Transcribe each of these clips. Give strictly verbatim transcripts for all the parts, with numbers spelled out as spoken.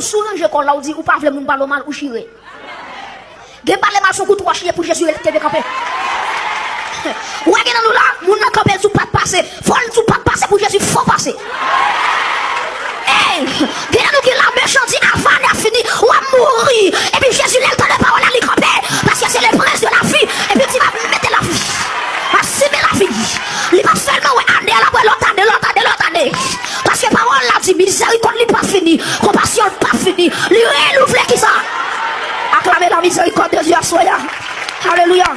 Si w ranje kò w la, w di ou pa vle moun pale w mal, ou chire. Gen pale mal se yon kout wòch li ye pou Jezi kenbe kanpe. Ou wè gen nan nou la, moun nan kanpe, l di w pa t pase. Fò l di w pa t pase pou Jezi fè w pase. Ey, gen nan nou ki la, mechan di avan ane a fini, w ap mouri. Epi Jezi, lè l tande pawòl la, li kanpe. Paske se le prince de la vie. Epi l di, m ap mete lavi. M ap simen lavi. Li p ap sèlman wè ane a, l ap wè lòt ane, lòt ane, lòt ane. Paske pawòl la di, mizèrikòd li pa fini, konpasyon l pa fini. Li renouvle kisa? Aklame la miséricorde de Dieu aswè a. Alelouya.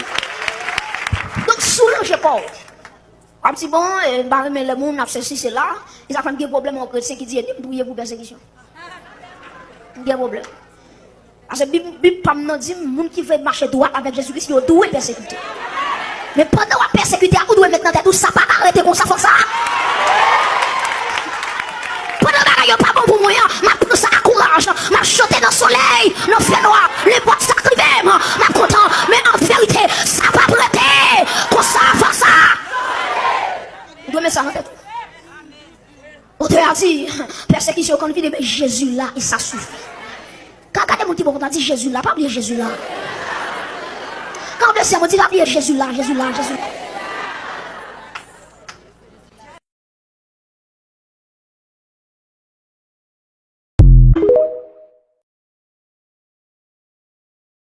Donk, si w ranje kò w, w ap di, bon, eh, m pa renmen lè moun ap sesi, sela, e sa fè m gen pwoblèm ak yon kretyen ki di, e ni m priye pou pèsekisyon. M gen pwoblèm. Paske Bib, Bib pa m nan di m, moun ki vle mache dwat avèk Jezi Kris, yo dwe pèsekite. Men pandan w ap pèsekite a, ou dwe met nan tèt ou, sa pa ka rete konsa, fòk sa. Pandan bagay yo pa bon pou mwen an, m ap pran sa ak kouraj, m ap chante nan solèy, nan fènwa, nenpòt sa k rive m, m ap kontan, men an verite, sa p ap rete konsa, fòk sa. Ou dwe met sa nan tèt ou. Otè a di, pèsekisyon konn vini, men Jezi la, e sa sifi. Ka gade moun ki bò kote a, di, Jezi la, pa bliye Jezi la. Ka blese moun, di, pa bliye Jezi la, Jezi la, Jezi la.